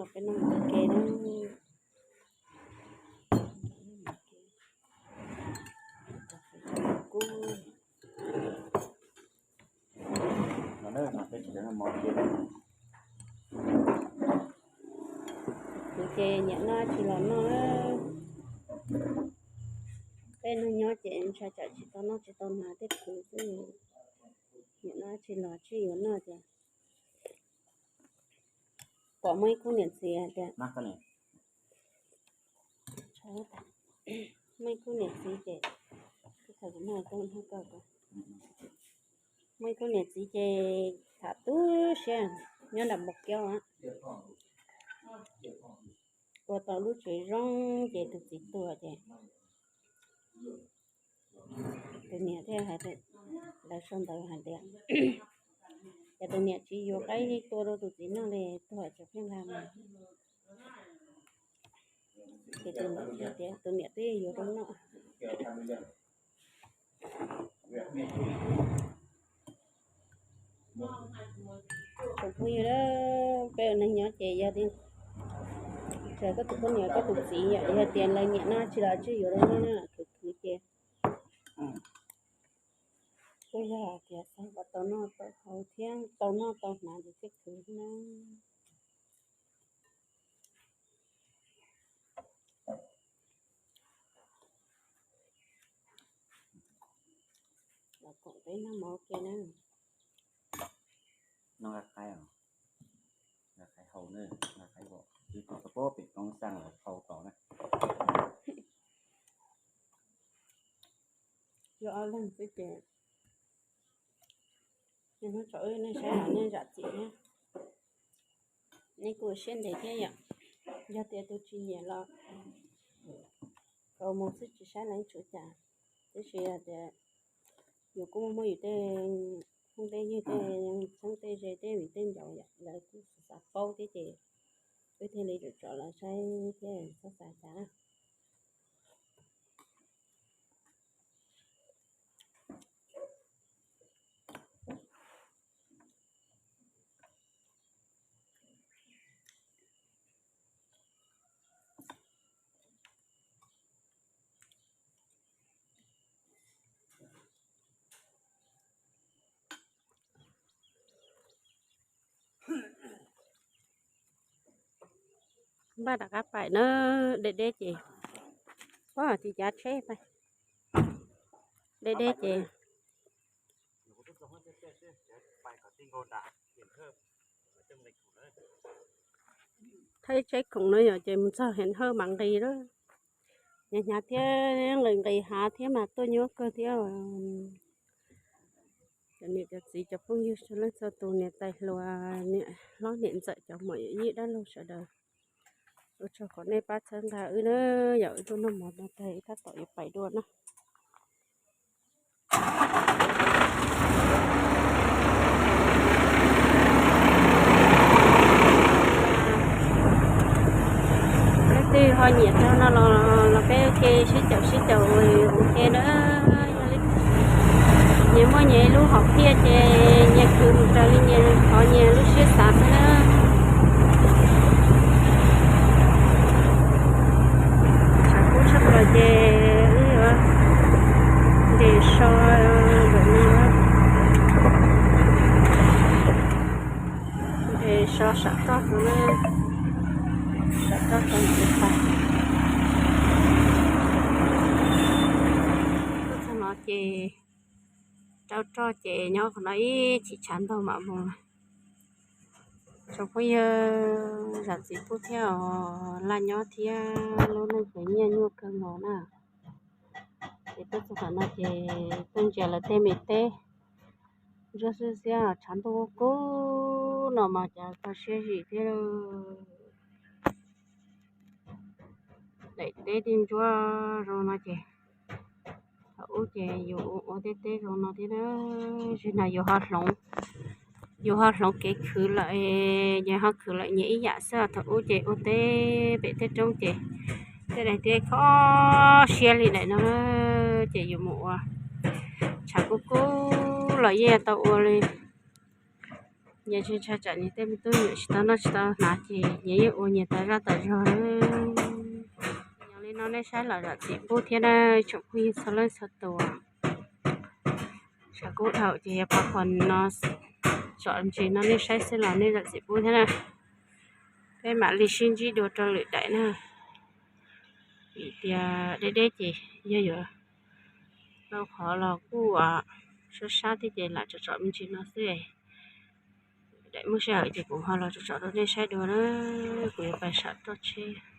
Peb noj ua ke na. Kub. Kuv ces nyiam noj tsis los noj. Tej neeg nyob ces ntshai tsam tsis tau noj tsis tau hnav tej khwv xwb. Nyiam noj tsis los tsis yuav noj ces pom muaj ib khub niam txiv hais tias, muaj ib khub niam txiv ces, muaj ib khub niam txiv ces tham tu siab nyob nram Npauj Kiaub, ua tau lub tsev zoo ces tus txiv tuag ces tus niam thiaj hais, lawv sau ntawv hais tias, ces tus niam tsis yuav qaib tua rau tus txiv noj li, tuag tsis pheej lag mas. Ces tus niam tias tus niam twb yuav rau noj. Tsoom phooj ywg, peb ua neeg nyob ces yog tias koj tus poj niam koj tus txiv yog tias lawv nyiam noj tsis los tsis yuav rau noj na, khwv khwv ces kuj yog tias xav kom tau noj tau haus thiab tau noj tau hnav ces thiaj khwv na. Los koom peb noj mov ua ke na. Noj nqa qaib os, nqa qaib hau na, nqa qaib vom, twb tau pem Plooj Xeeb lawv hau tod na. Yog ob leeg xwb ces, hnub tsam nej saib los nej zam txim thiab. Nej kuj siab ntev thiab yom. Yog tias tus tsis nyiam los kaus mus xwb tsis saib leej tshuav cas. Tab sis hais tias yus kuj muaj yus tej phooj tej ywg tej txheeb tej ze tej viv tej ncaus yom, lawv kuj xav paub thiab ces wb thiaj li tsum tsom los saib thiab txhob xav cas na. Npaj rov qab pais na, deb deb ces, pog tis cav tsheb pais, deb deb ces thaij tsheb khoom no yom, ces mus txog Hej Hawj mam nqis lawm. Hnyav hnyav thiab nqis nqis hav thiab mas tuaj nyuaj kawg thiab. Cov niam cov txiv cov phooj ywg txhua leej txhua tus, niam tais hluas, niam hlob niam ntxawm cov muam yawm yij dab laug sawv daws, ua tsaug qhov nej pab txhawb nqa wb na. Yog wb tuaj noj mov no tag wb tab tom yuav pais dua na. Leej twg ho nyiam tau no los peb ua ke sib caum sib caum ua ke na. Nyias muaj nyias ib lub hom phiaj ces nyias khwv mus raws li nyias qhov nyias lub siab xav xwb na. Tshav kub tshaj plaws ces wb yuav nres so ntawm no, nres so sam roj, sam roj rau ntawm pais. Tuaj txog no ces rau roj ces nyob qhov no ib chim tshav ntaug mam mus. Tsoom phooj ywg, zam txim pub thiab os, laj nyob thiab lub neej khwv nyiaj nyuaj kawg nkaus na. Ces tuaj txog qhov no ces tuaj ntsia lawv tej me teb ntsuab xiab xiab, tshav ntuj kub no mas cas kho siab zim thiab. Daim teb dej ntsuab zoo no ces thaum ub ces yus ua ua tej teb zoo no thiab na. Zaum no yus ho hloov, yus ho hloov kev khwv lawm, nyias ho khwv lawm nyias ib yam xwb. Thaum ub ces ua teb pem tej roob ces tej daim teb kho siab li daim no, ces yus mus ua tshav kub kub los yeej tau ua li. Nyias ntshai ntshai tsam nyias tej me tub nyuam tsis tau noj tsis tau hnav ces nyias yeej ua nyias tas zaj tas zog. Yog li no nej saib los zam txim pub thiab na, tsoom phooj ywg txhua leej txhua tus. Tshav kub dhau ces yog pab qhov no tsom ntsis no nej saib xwb los nej zam txim pub thiab na. Peb mam li sib ntsib dua rau lwm daim na. Vim tias deb deb ces yog yuav tau qhov los kuj sab sab thiab ces lam tsom tsom me ntsis no xwb. Daim muaj sij hawm ces kuv ho los tsom tsom rau nej saib dua na. Kuv yuav pais sam roj tsheb.